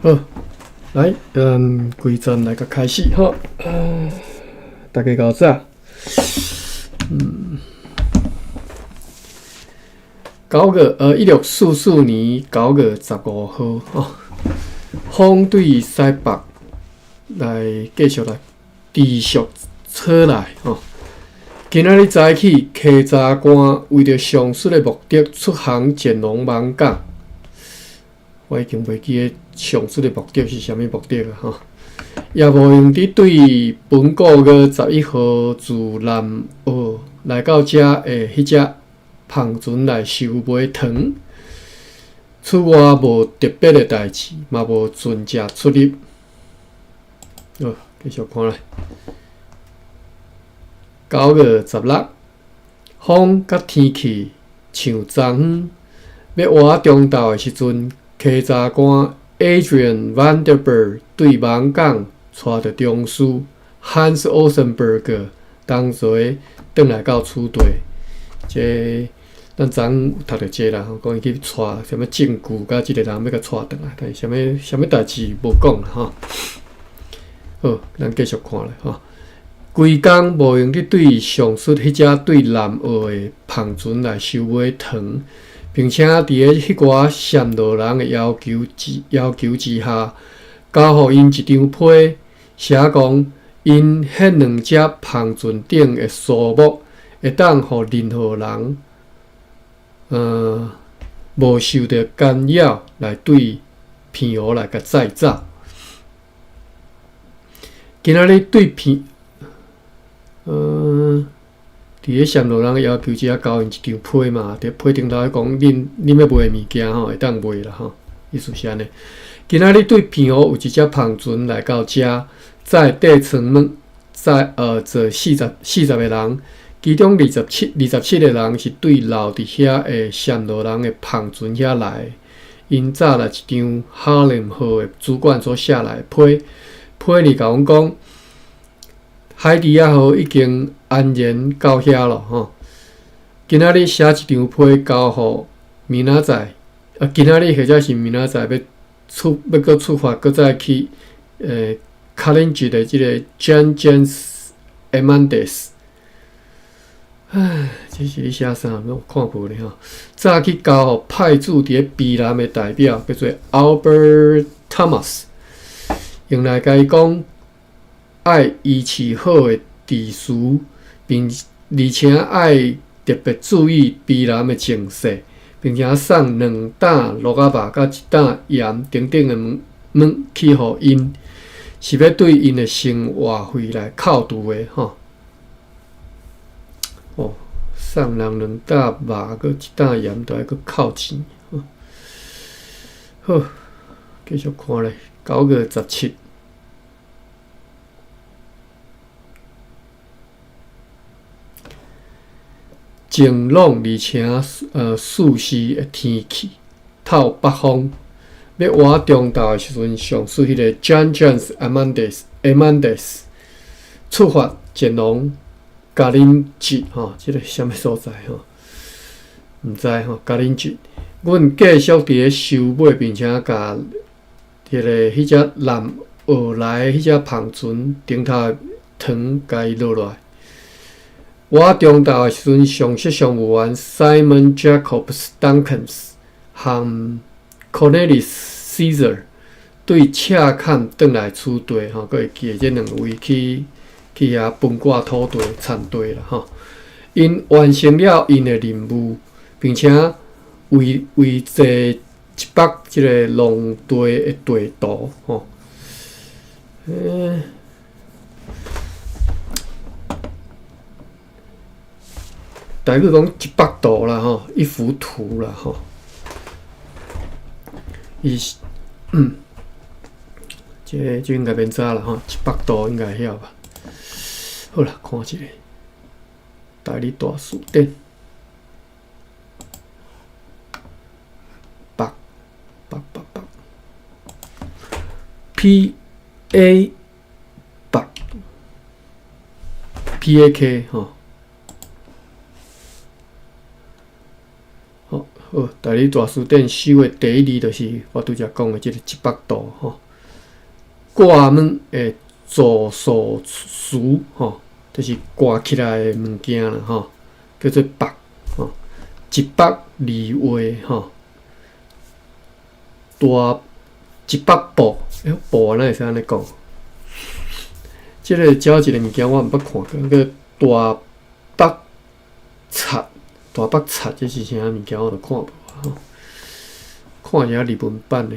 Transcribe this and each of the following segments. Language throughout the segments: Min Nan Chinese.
好，來，咱規陣來共開始吼。大家較早。1644年9月15號，吼，風對西北來繼續來持續吹來，吼。今仔日早起，稽查官為著上述的目的出航前往網港。我已經袂記得上述的目的是啥物目的啊！吼，也無閒佇對本個月11號自南澳來到遮的彼隻帆船來收買糖。此外無特別的代誌，嘛無船隻出入。好，繼續看來。9月16，風佮天氣像昨昏欲倚中晝的時陣，稽查官 Adrian Vandenberg 對網港帶著中士 Hans Osenberg 同齊轉來到此地。這咱昨昏有讀著這啦，講伊去帶啥物證據，佮這個人欲共帶轉來，但是啥物啥物代誌無講啦吼。好，咱繼續看咧吼。規工無閒去對上述彼隻對南澳的帆船來收買糖。並且佇咧彼寡暹羅人的要求之下，交予𪜶一張批，寫講𪜶彼兩隻帆船頂的數目會當予任何人，無受著干擾來對澎湖來共載走。今仔日對澎，佇咧暹羅人的要求之下，交𪜶一張批嘛，佇批頂頭講，恁欲賣物件吼，會當賣啦吼，意思是按呢。今仔日對澎湖有一隻帆船來到遮，載底艙門，載坐40個人，其中27個人是對留佇遐的暹羅人的帆船遐來。𪜶早來一張哈林號的主管所寫來的批，批裡共阮講，海豬仔號已經安然到遐咯吼。今仔日寫一張批交予明仔載，啊，今仔日或者是明仔載欲閣出發，閣再去卡林吉的這個 Jan James Amandes。唉，這是咧寫啥？我看無咧吼。早去交予派駐佇咧卑南的代表，叫做 Albert Thomas，用來共伊講，愛維持好的秩序，並而且愛特別注意卑南的情勢，並且送兩擔鹿仔肉佮一擔鹽等等的物去予𪜶，是欲對𪜶的生活費來扣除的吼。哦，送人兩擔肉閣一擔鹽，都愛閣扣錢。好，繼續看咧，9月17。晴朗而且舒適的天氣，透北風。欲倚中晝的時陣，上述彼個 John James Amandes 出發前往嘉玲吉吼，這個啥物所在吼？毋知吼，嘉玲吉。阮繼續佇咧收買，並且共彼個彼隻南澳來彼隻帆船頂頭的糖共伊落來。倚中晝的時陣，上席商務員 Simon Jacobs Duncans 和 Cornelis Caesar 對赤崁轉來此地吼，閣會記得這兩位去遐分割土地、田地啦吼。𪜶完成了𪜶的任務，並且繪製一幅這个農地的地圖吼。台語講一幅圖啦吼，一幅圖啦吼。伊是，這應該免知啦吼，一幅圖應該會曉吧。好啦，看一下，台語大辭典，北北北北，P A 北 P A K 吼。好，好，好，代理大辞典收的第一字就是我拄才講的這個一百度吼。掛物的助數詞吼，就是掛起來的物件啦吼，叫做縛吼。一百二畫吼，大一百步，欸，步哪會使按呢講？這個這一個物件我毋捌看過，叫大北賊，大北賊這是啥物件？我都看無吼。看一下日文版的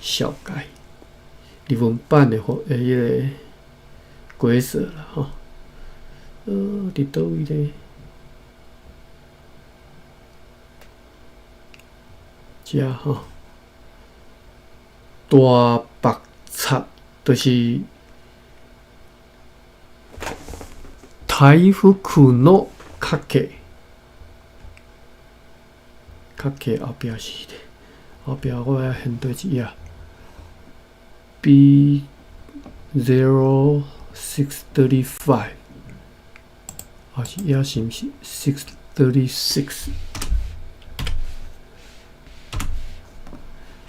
紹介，日文版的或的彼個解說啦吼。佇佗位咧？遮吼，大北賊就是大福の家計，家計後壁是後壁我愛現對一頁，B 0635，還是抑是毋是 636？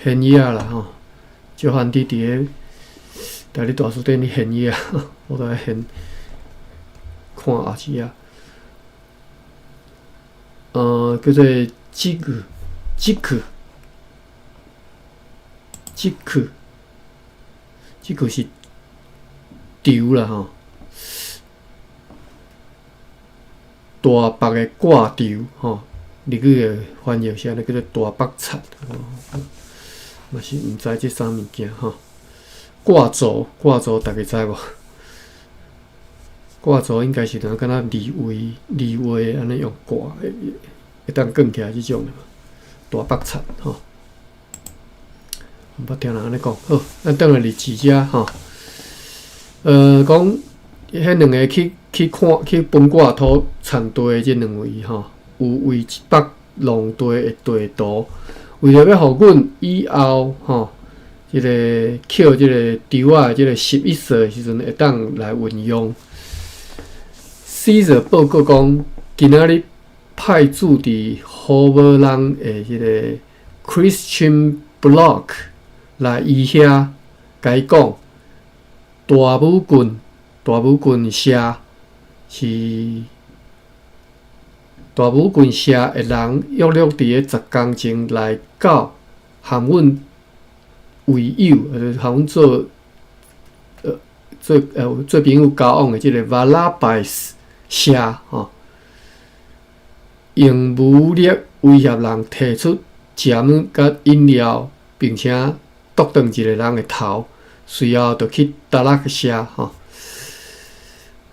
現頁啦吼，就番佇佇個代理大辭典咧現頁，我都愛現看後一頁。叫做這個這個這個這個是軸啦吼，大北的掛軸吼，日語的翻譯是按呢叫做大北賊。嘛是毋知這啥物件吼。掛軸，掛軸，逐家知無？掛軸應該是敢若二位、二位按呢用掛，會當捲起來這種的嘛。大北賊吼，毋捌聽人按呢講。好，咱轉來日誌遮吼。講彼兩个去去看去分割土產地的這兩位吼，有為一北農地的地圖。為著欲予阮以後吼，這個抾這個稻仔的這個11歲的時陣會當來運用。Caesar 報告講，今仔日派駐佇荷伯朗的這個 Christian Block 來伊遐，共伊講，大武郡大武郡社是大武郡社的人，約略佇咧10工前來到和阮為友，和阮做做做朋友交往的這個瓦拉拜斯社吼，用武力威脅人提出食物佮飲料，並且剁斷一個人的頭，隨後就去達拉克社吼。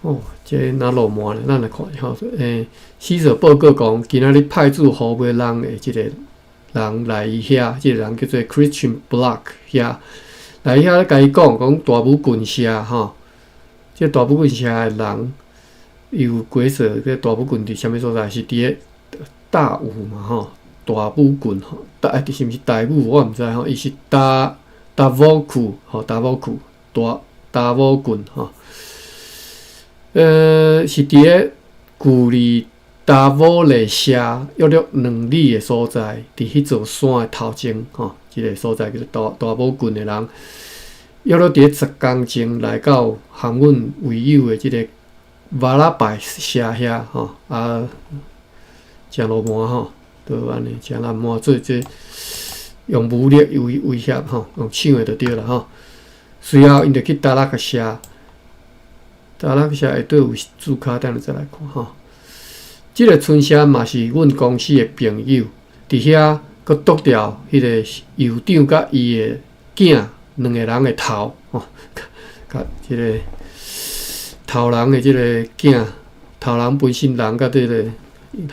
哦，這若落滿咧，咱來看吼。欸，Caesar 報告講，今仔日派駐荷伯朗的這個人來伊遐，這個人叫做 Christian Block 遐來遐共伊講，講大武郡社吼，這大武郡社的人，伊有解說，這大武郡佇啥物所在？是佇咧大武嘛吼，大武郡吼，大是毋是大武？我毋知吼，伊是大大武區吼，大武區大大武郡吼。是佇咧距離達沃雷社約略2里的所在，佇彼座山的頭前吼，這個所在叫做大大武郡的人，約略佇咧10工前來到和阮為友的這個瓦拉拜社遐吼，啊，誠魯蠻吼，都按呢誠難滿做這用武力威威脅吼，用搶的就對啦吼。隨後𪜶就去達拉克社。達拉克社下底有註卡，等下再來看吼。這個村社嘛是阮公司的朋友，佇遐閣剁掉彼個酋長佮伊的囝兩個人的頭吼，共這個頭人的這個囝，頭人本身人佮這個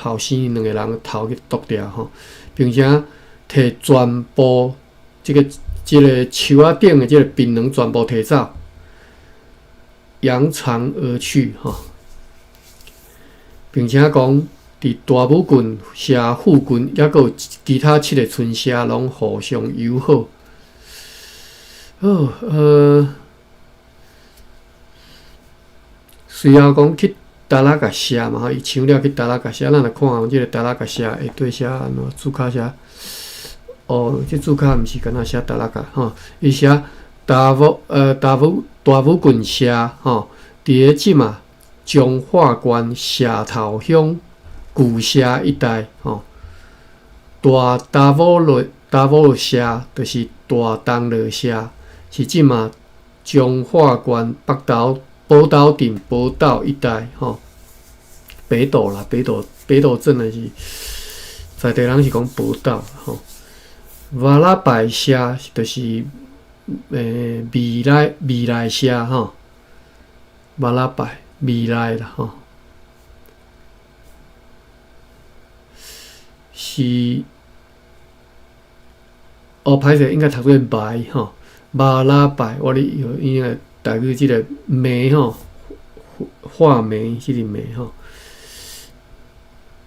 後生兩個人的頭去剁掉吼，並且提全部這個這個樹仔頂的這個檳榔全部提走。揚長而去，吼，並且講佇大武郡社附近，猶閣有其他七个村社攏互相友好。好，隨後講去達拉甲社嘛吼，伊搶了去達拉甲社，咱來看這個達拉甲社下底寫按怎註腳寫？哦，這註腳毋是敢若寫達拉甲吼，伊寫達武達武大武郡社吼，佇咧這馬彰化縣社頭鄉舊社一帶吼，大達武落達武社就是大東樂社，是這馬彰化縣北斗寶斗鎮寶斗一帶吼，北斗啦，北斗北斗鎮的是在地人是講寶斗吼。瓦拉拜社就是未來未來社吼，瓦拉拜未來啦吼，是哦，歹勢應該讀做埋吼，瓦拉拜，我咧應該台語這個眉吼，畫眉這個眉吼，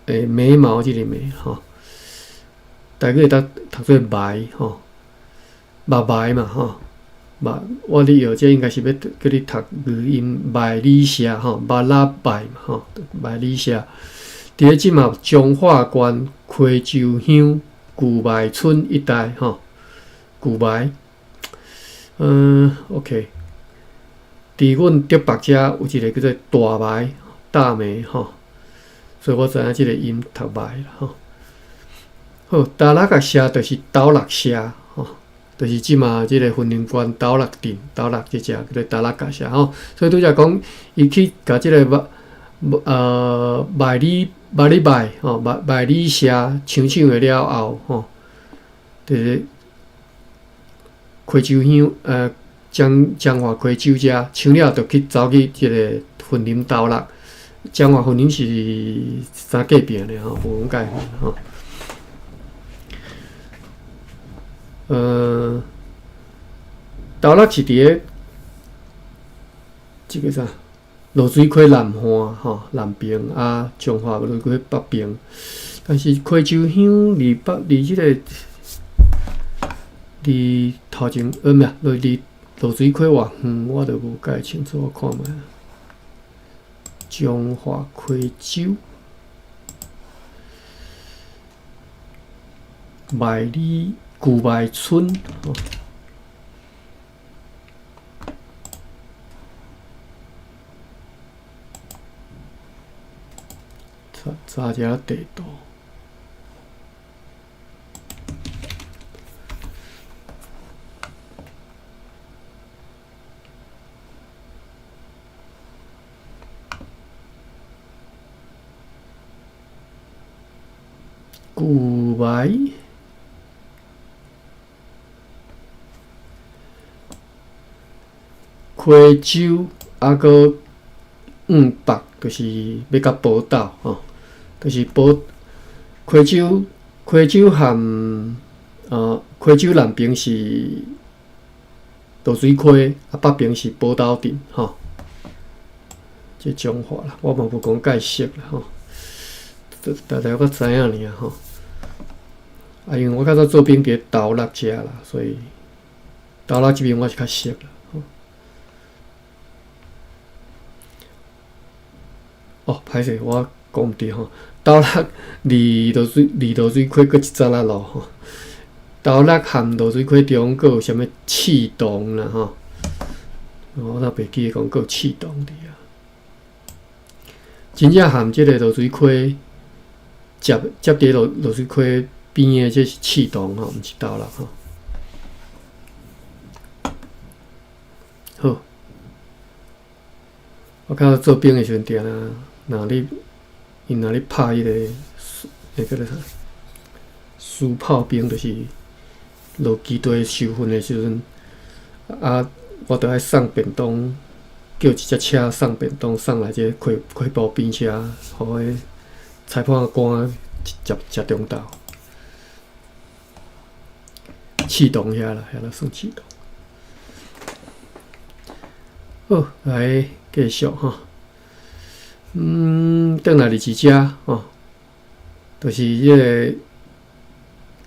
眉毛這個眉吼，台語會當讀做埋吼，目埋嘛吼，目我咧學這應該是欲叫你讀語音麥里社吼，馬拉拜嘛吼，麥里社。佇咧這馬彰化縣溪州鄉舊邁村一帶吼，舊邁，OK。佇阮竹北遮有一個叫做大梅，大梅吼，所以我知影這個音讀麥啦吼。好，達拉甲社就是斗六社吼，就是這馬這個雲林縣斗六鎮斗六這隻叫做達拉甲社吼。所以拄才講，伊去共這個麥里麥里麥吼麥麥里社搶搶的了後吼，就是溪州鄉彰彰化溪州遮搶了，就去走去這個雲林斗六。彰化雲林是三隔壁爾吼，無講介遠吼。斗六是佇咧這個啥濁水溪南岸吼，南邊啊，彰化濁水溪北邊。但是溪州鄉離北離這個離頭前毋是離濁水溪偌遠，我就無介清楚，我看覓。彰化溪州麥里舊麥村吼。查查一下地圖。舊麥溪州，抑閣往北，就是欲到寶斗吼，就是寶溪州，溪州和溪州南邊是濁水溪，啊北邊是寶斗鎮吼。這彰化啦，我嘛無講介熟啦吼，大概我知影爾吼。啊，因為我較早做兵佇斗六遮啦，所以斗六這邊我是較熟啦。哦，歹勢，我講毋對吼。斗六離濁水離濁水溪閣一閘仔路吼。斗六和濁水溪中閣有啥物刺桐啦吼？我倒袂記得講閣有刺桐佇遐。真正和這個濁水溪接接佇濁濁水溪邊的，這是刺桐吼，毋是斗六吼。好，我較早做兵的時陣，定定若咧𪜶若咧拍彼個，彼叫做啥？輸炮兵，就是落基地受訓的時陣，啊，我著愛送便當，叫一隻車送便當送來這個溪溪埔邊車，予彼裁判官食食中晝。刺桐遐啦，遐就算刺桐。好，來繼續吼。轉來二二遮吼，就是這個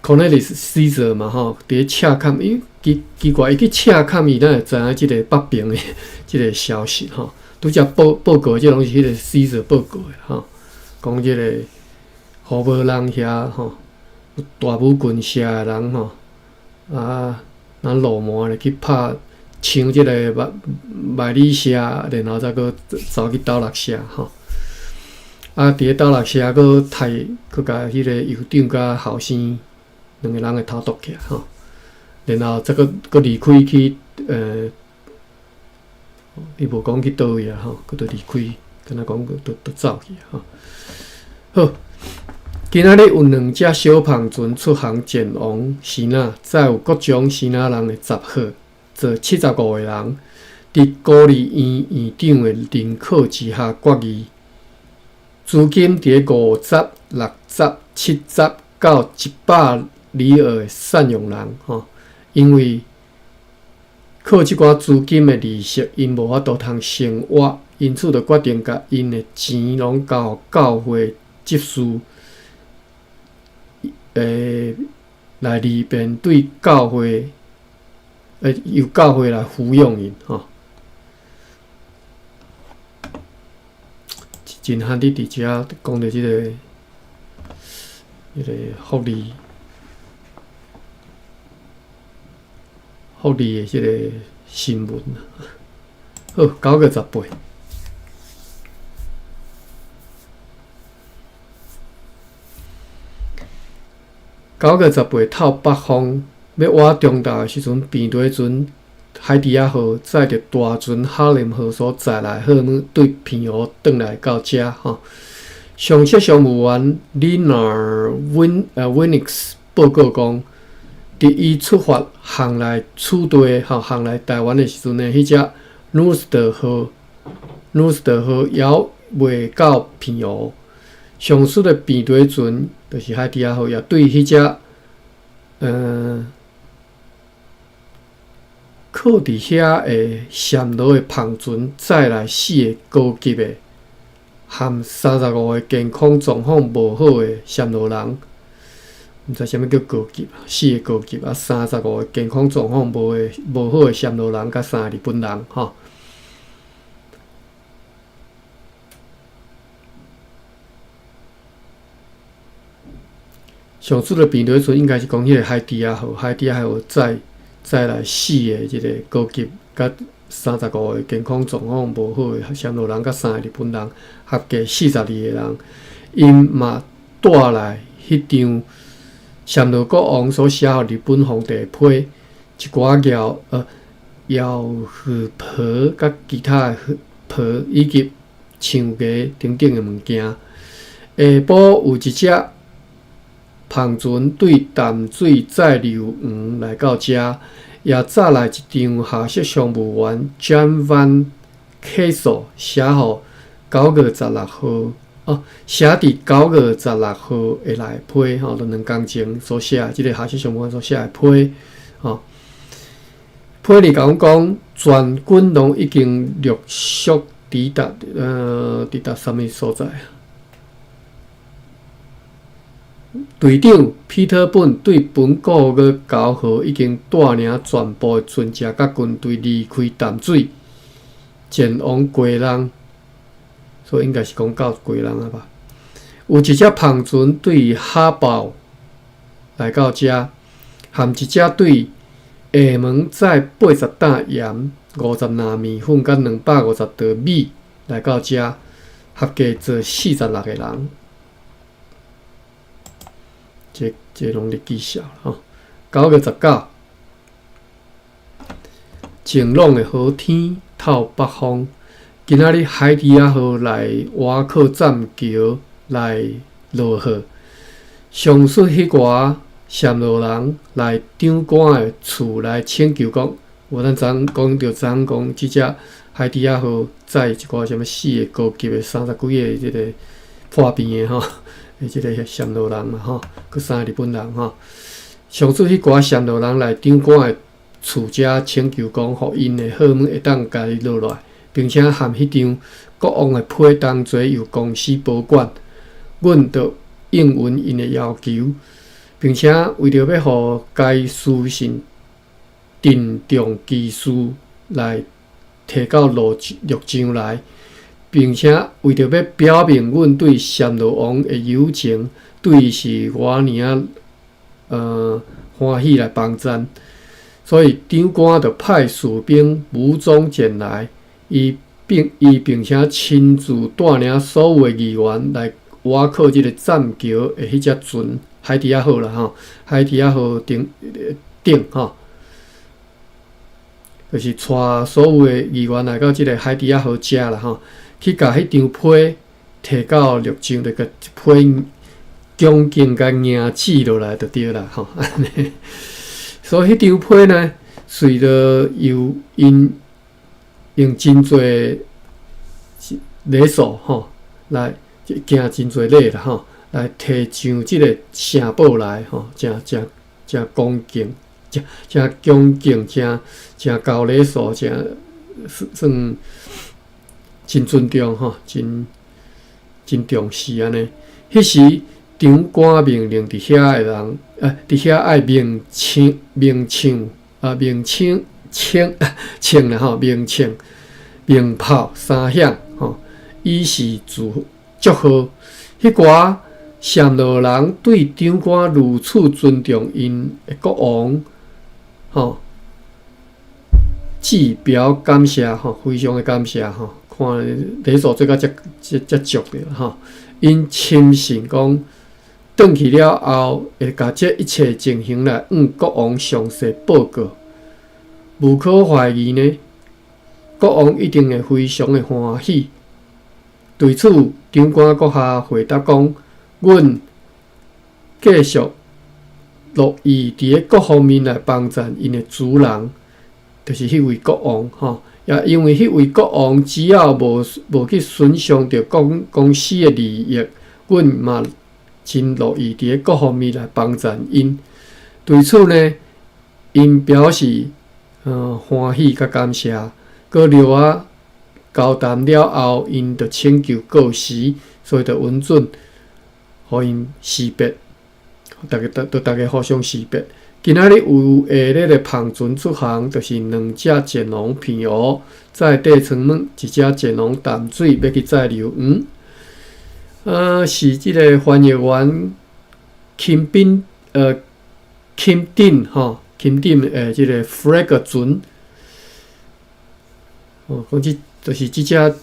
Cornelis Caesar 嘛吼，佇咧赤崁，伊奇奇怪，伊去赤崁，伊哪會知影這个北平的這个消息吼？拄才報報告，這攏是彼个 Caesar 報告的吼，講這个胡無人遐吼，有大武軍社的人吼，啊，若落蠻咧去拍搶這个麥麥里社，然後再閣走去鬥六社吼。啊，佇咧鬥六社閣刣，閣共彼個酋長佮後生兩个人的頭剁起來吼，然後再閣閣離開去，伊無講去佗位啊吼，閣著離開，敢若講閣都走去吼。好，今仔日有兩隻小帆船出航前往支那，載有各種支那人的集合，做75个人，佇孤兒院院長的認可之下決議。資金佇咧50、60、70到100里爾的贍養人吼，因為靠這寡資金的利息，𪜶無法度通生活，因此就決定共𪜶的錢攏交予教會執事，來利便對教會，由教會來撫養𪜶吼。真罕佇佇遮講著這个、彼个福利、福利的這个新聞。好，9月18，9月18透北風欲倚中晝的時陣，平地船海猪仔號載著大船哈林號所載來貨物，對澎湖轉來到遮吼。上席商務員 Leonard Winix 報告講，佇伊出發航來此地吼，航來台灣的時陣呢，彼隻努斯特號、努斯特號猶未到澎湖。上述的平地船就是海豬仔號，也對彼隻靠佇遐的暹羅的帆船載來四个高級的含35个健康狀況無好的暹羅人，毋知啥物叫高級，四个高級啊，35个健康狀況無的無好的暹羅人，佮三个日本人吼。上次的平地船應該是講彼个海豬仔號，海豬仔號載載來四个這个高級，佮35个健康狀況無好的暹羅人，佮三个日本人，合計42个人，𪜶嘛帶來彼張暹羅國王所寫予日本皇帝的批，一寡搖魚皮佮其他的皮以及象牙等等的物件。下晡有一隻帆船對淡水載溜黃來到遮，也載來一張下屬商務員 Jan Van Kessel 寫予9月16號，哦，寫佇九月十六號的內批吼，就2工前所寫的，這个下屬商務員所寫的批，吼，批裡共阮講，全軍攏已經陸續抵達，抵達啥物所在啊？隊長彼特本對本古月九號已經帶領全部的船隻佮軍隊離開淡水，前往基隆，所以應該是講到基隆啊吧。有一隻帆船對哈堡來到遮，含一隻對廈門載80擔鹽、50籃麵粉佮250袋米來到遮，合計做46个人。這這攏咧記數吼。9月19，晴朗的好天，透北風。今仔日海豬仔號來倚靠棧橋來落雨。上述彼寡暹羅人來長官的厝來請求講，有咱昨昏講著，昨昏講這隻海豬仔號載一寡啥物四个高級的三十幾个這个破病的吼。這个暹羅人嘛吼，閣三个日本人吼。上次彼寡暹羅人來長官的厝遮請求講，予𪜶的貨物會當共伊落來，並且含彼張國王的批同齊由公司保管。阮就應允𪜶的要求。並且為著欲予該書信鄭重其事來提到陸陸上來，並且為著欲表明阮對暹羅王的友情，對伊是偌爾仔歡喜來幫贊，所以長官就派士兵武裝前來，伊並且親自帶領所有的議員來倚靠這个棧橋的彼隻船海豬仔號啦吼，海豬仔號頂頂吼，就是帶所有的議員來到這个海豬仔號遮啦吼，去共彼張批提到陸上，就共批恭敬共迎接落來就對啦吼。所以彼張批呢，隨著由𪜶用真濟禮數吼來行真濟禮啦吼，來提上這个城堡來吼，誠誠誠恭敬，誠誠恭敬，誠誠厚禮數，誠算算真尊重吼，真真重視按呢。彼時長官命令佇遐的人，佇遐愛鳴槍、鳴槍啊，鳴槍、槍槍啦吼，鳴槍、鳴炮三響吼，以示祝祝賀。彼寡暹羅人對長官如此尊重𪜶的國王，吼，致表感謝吼，非常的感謝吼，看禮數做甲遮遮遮足著吼，𪜶深信講，轉去了後，會共這一切情形來向國王詳細報告。無可懷疑呢，國王一定會非常的歡喜。對此，長官閣下回答講：阮繼續樂意佇咧各方面來幫贊𪜶的主人，就是彼位國王吼。也因為彼位國王只要無無去損傷著公公司的利益，阮嘛真樂意佇咧各方面來幫贊𪜶。對此呢，𪜶表示歡喜佮感謝。閣略仔交談了後，𪜶就請求告辭，所以就允准予𪜶辭別，逐家都逐家互相辭別。今仔日有下咧个帆船出航，就是兩隻潛龍片鰲載塊長物，一隻潛龍淡水欲去載硫磺。是這个翻譯員钦斌钦頂吼，钦頂的這个 frigate 船，哦，講這就是這隻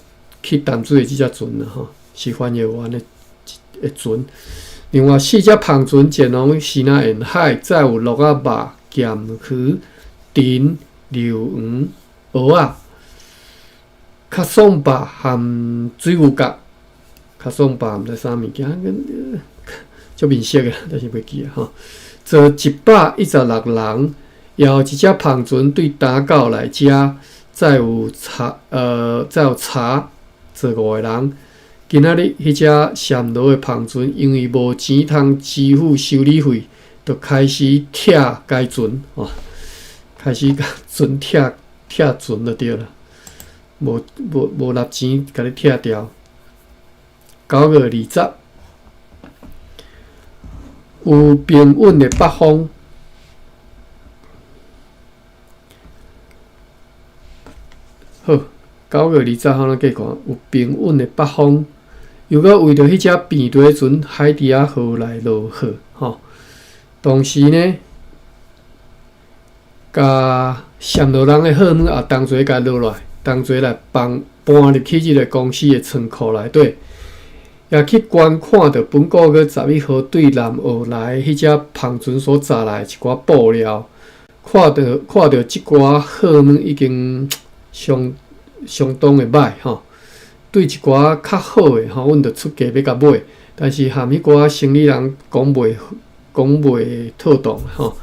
去淡水的這隻船啦吼，是翻譯員的的船。另外四隻帆船前往西南沿海，載有鹿仔肉、鹹魚、藤、硫磺、蚵仔、卡爽肉含水牛角。卡爽肉毋知啥物件，足面熟的，但是袂記啊吼。坐116人，也有一隻帆船對打狗來遮，載有茶，坐五個人。今仔日彼隻暹羅的帆船，因為無錢通支付修理費，就開始拆該船，哦，開始共船拆拆船就對啦。無無無納錢，共你拆掉。9月20，有平穩的北風。好，9月20號咱繼續看，有平穩的北風，又閣為著彼隻病毒船海豬仔號來落雨，吼。同時呢，共暹羅人的貨物也同齊共落來，同齊來搬搬入去這个公司的倉庫內底。也去觀看著本個月11號對南澳來彼隻帆船所載來一寡布料，看著看著這寡貨物已經相相當的歹吼。對一寡較好的吼，阮就出價欲共買，但是和彼寡生理人講袂講袂妥當吼。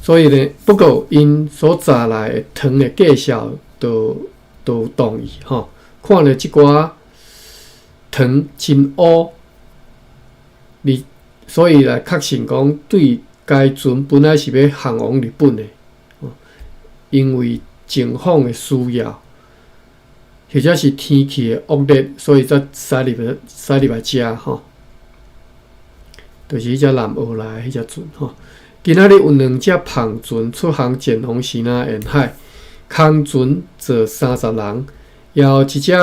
所以呢，不過𪜶所載來的糖的介紹都都同意吼。看著這寡糖真烏，你所以來確信講，對該船本來是欲航往日本的，因為情況的需要，或者是天氣的惡劣，所以才駛入來駛入來遮吼。就是彼隻南澳來彼隻船吼。今仔日有兩隻帆船出航前往支那沿海，空船載30人，也有一隻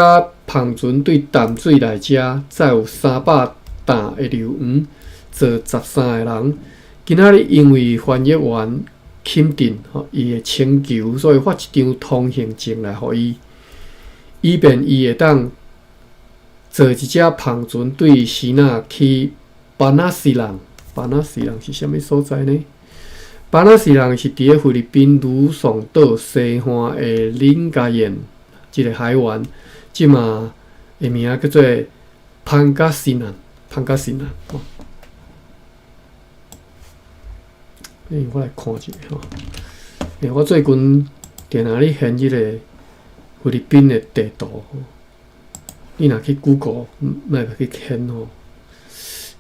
帆船對淡水來遮，載有300擔的硫磺，載13個人。今仔日因為翻譯員肯定吼伊的請求，所以發一張通行證來予伊，以便伊會當坐一隻帆船對支那去班納西蘭。班納西蘭是啥物所在呢？班納西蘭是佇咧菲律賓呂宋島西岸的林加堰這個海灣，這馬的名叫做潘加西蘭。潘加西蘭。吼。欸，我來看一下吼。欸，我最近定定咧現這個菲律賓的地圖吼。你若去 Google，莫去現吼。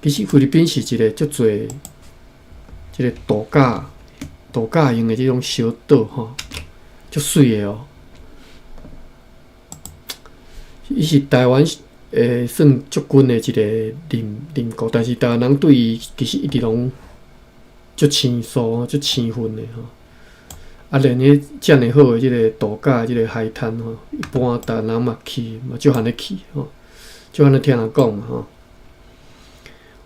其實菲律賓是一個足濟這個度假度假用的這種小島吼，足媠的哦。伊是台灣算足近的一個鄰鄰國，但是台灣人對伊其實一直攏足生疏、足生分的吼。啊，連彼遮爾好的這個度假這個海灘吼，一般台灣人嘛去嘛少罕咧去吼，少罕咧聽人講嘛吼。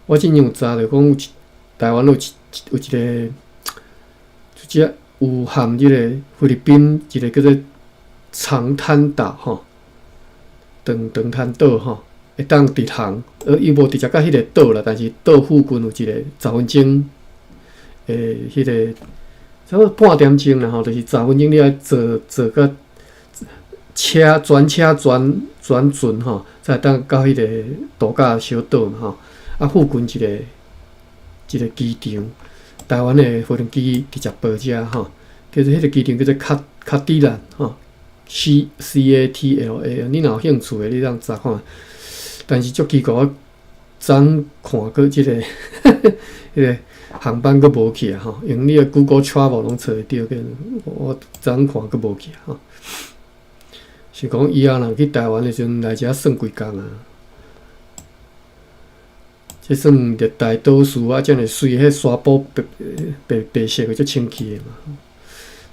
我之前有查著講，台灣有一有一個，就這有含這個菲律賓一個叫做長灘島吼，長長灘島吼，會當直航，伊無直接到彼個島啦，但是島附近有一個10分鐘的彼個差不多半點鐘啦吼，就是十分鐘你愛坐坐到車轉車轉轉船吼，才會當到彼個度假小島嘛吼。啊，附近一個一個機場，台灣的飛機直接飛遮吼，叫做彼個機場叫做卡卡蒂蘭吼，C C A T L A。你若有興趣的，你通查看。但是足奇怪，我昨昏看過這個彼個航班閣無去啊吼，用你的 Google Travel 攏揣會著，我昨昏看閣無去啊吼。是講以後若去台灣的時陣來遮算幾工啊？這算熱帶島嶼啊，遮爾媠，彼沙埔白白白色的足清氣的嘛。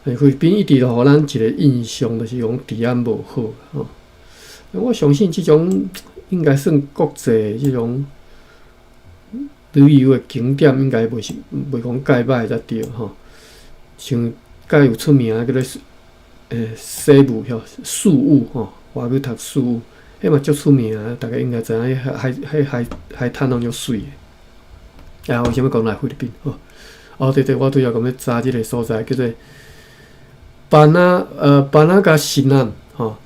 菲律賓一直都予咱一個印象，就是講治安無好吼。我相信這種應該算國際這種旅遊的景點，應該袂是袂講蓋歹才對吼。像蓋有出名的叫做西武吼，宿霧吼，華語讀宿霧。彼嘛足出名，大家應該知影，彼海彼海海灘攏足媠的。啊，為啥物講來菲律賓？哦，哦對對，我拄才講欲查這個所在叫做班納班納加西南吼，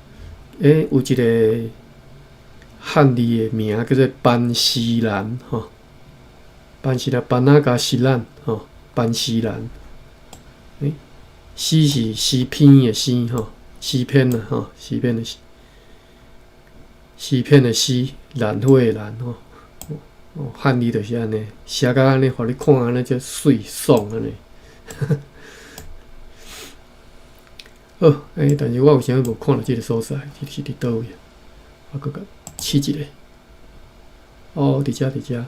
有一個漢字的名叫做班西蘭吼，班西蘭班納加西南吼，班西蘭。詩是詩篇的詩吼，詩篇啊吼，詩篇的詩。詩篇的詩，蘭花的蘭吼，哦，漢字就是按呢，寫甲按呢，予你看按呢，足媠爽按呢。好，但是我為啥物無看著這個所在？這是佇佗位？我閣共試一下。哦，佇遮佇遮，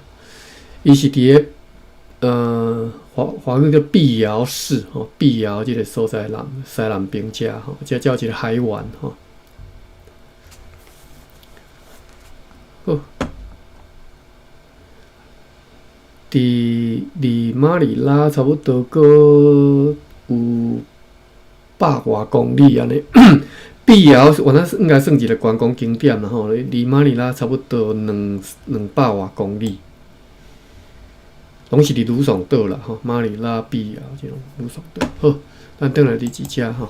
伊是佇咧華華語叫碧瑤市吼，碧瑤這個所在南西南邊遮吼，這叫一個海灣吼。好，佇離馬尼拉差不多閣有百外公里按呢。碧瑤原來應該算一個觀光景點啦吼，離馬尼拉差不多兩兩百外公里，攏是佇呂宋島啦吼。馬尼拉、碧瑤這種呂宋島。好，咱轉來佇這遮吼。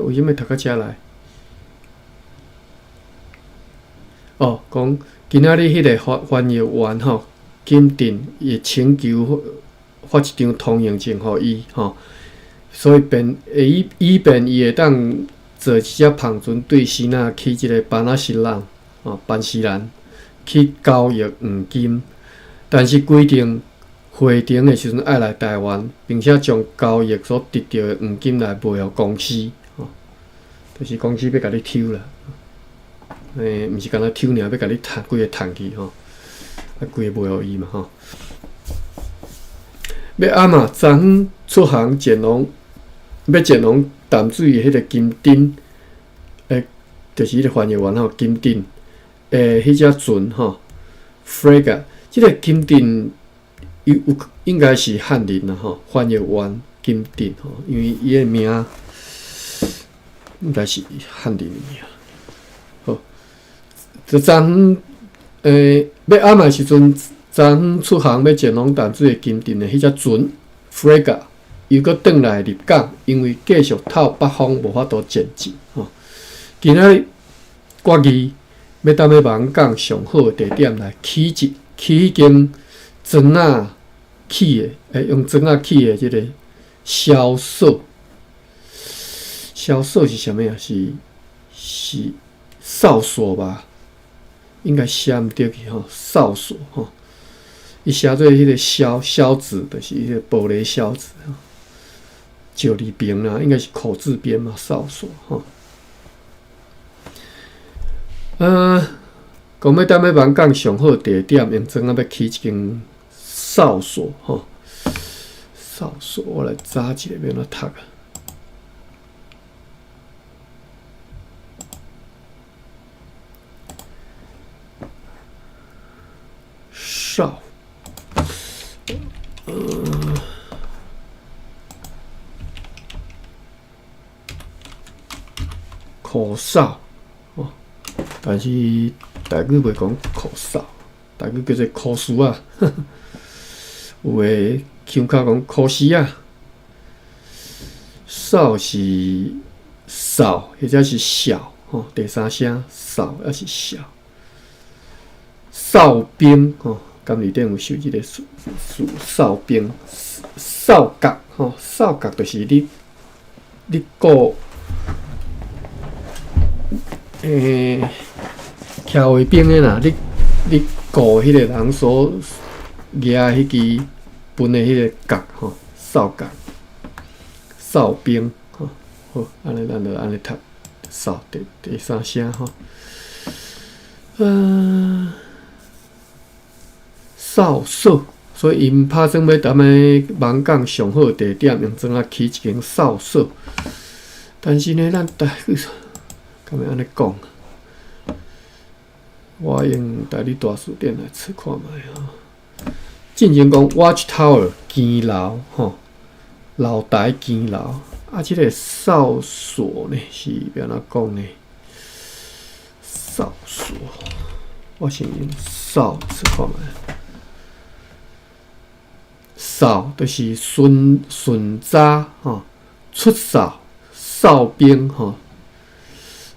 為啥物讀到遮來？哦，講今仔日彼個翻翻譯員吼，肯定會請求發一張通行證予伊吼，所以便以以便伊會當坐一隻帆船對支那去這個班納西蘭吼，班西蘭去交易黃金，但是規定回程的時陣愛來台灣，並且將交易所得著的黃金來賣予公司吼，就是公司欲共你抽啦。毋是干焦抽爾，欲共你趁規个趁去吼，啊，規个賣予伊嘛吼。欲暗啊，昨昏出航前往，欲前往淡水的彼个金鎮，就是彼个翻譯員吼，金鎮的彼隻船吼，frigate，這个金鎮有有應該是漢人啦吼，翻譯員金鎮吼，因為伊的名應該是漢人的名。好，就昨昏欲暗的時陣，昨昏出航欲前往淡水的金鎮的彼隻船 frigate 又閣轉來入港，因為繼續透北風，無法度前進吼。今仔日決議欲踮咧網港上好的地點來起彼間磚仔起的，用磚仔起的這个哨所。哨所是啥物啊？是哨所吧？應該寫毋著去吼，哨所吼。伊寫做彼个硝硝子，就是彼个玻璃硝子吼。石字邊啦，應該是口字邊嘛，哨所吼。講欲踮咧網港上好地點，用磚仔欲起一間哨所吼。哨所，我來查一下欲按怎讀啊？哨，口哨，哦，但是台語袂講口哨，台語叫做箍匙仔。有的腔口講箍匙仔，哨是哨或者是哨，吼，第三聲哨抑是哨。哨兵吼，敢字典有收這个詞詞哨兵，哨角吼，哨角就是你顧徛衛兵的啦，你顧彼个人所舉彼支分的彼个角吼，哨角，哨兵吼，好，按呢咱就按呢讀，哨第三聲吼，哨所，所以𪜶拍算欲踮咧網港上好地點，用磚仔起一間哨所。但是呢，咱台語敢會按呢講？我用台語大辭典來查看覓吼。進前講 watch tower 更樓吼，樓台更樓。啊，這个哨所呢是欲按怎講呢？哨所，我先用哨查看覓。哨就是巡巡查吼，出哨哨兵吼，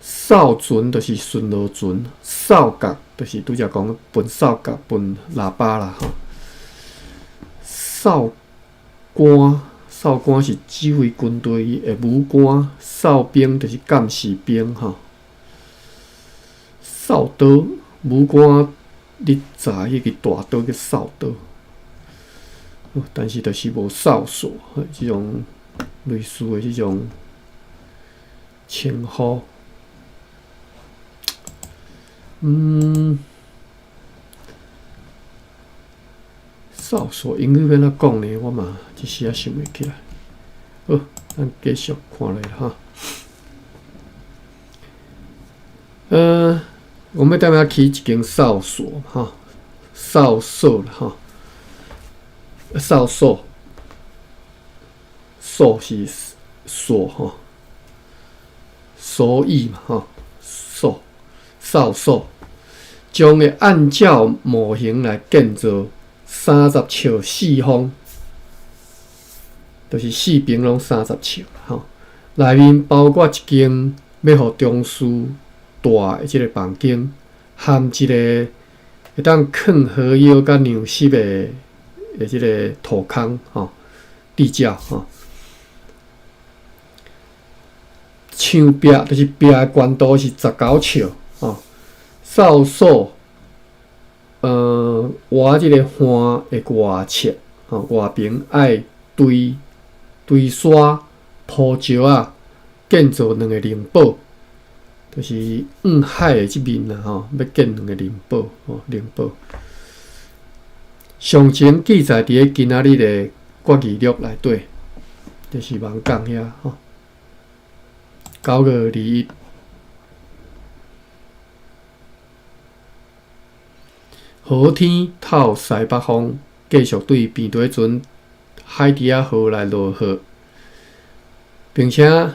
哨船就是巡邏船，哨角就是拄才講糞哨角、糞喇叭啦吼。哨官，哨官是指揮軍隊的武官，哨兵就是監視兵吼。掃刀，武官咧鑿彼个大刀叫掃刀。但是就是無哨所，這種類似的這種稱呼。哨所英語欲按怎講呢？我嘛一時仔想袂起來。好，咱繼續看落哈。我們踮遐起一間哨所，哈，哨所啦，哈。哨所，所是所吼，所以嘛吼，所哨所將會按照模型來建造30尺4方，就是四邊攏三十尺吼。內面包括一間欲予中士蹛的這个房間，含一個會當囥火藥佮糧食的這个土坑吼，地窖吼。牆壁就是壁的懸度是19尺吼。哨所，倚這个岸的外側吼，外爿愛堆堆沙鋪石仔，建造兩个棱堡，就是向海的這面啦吼，欲建兩个棱堡吼，棱堡。上前記載佇咧今仔日的決議錄內底，就是網港遐吼。9月21，好天透西北風，繼續對平地船海埒仔號來落雨，並且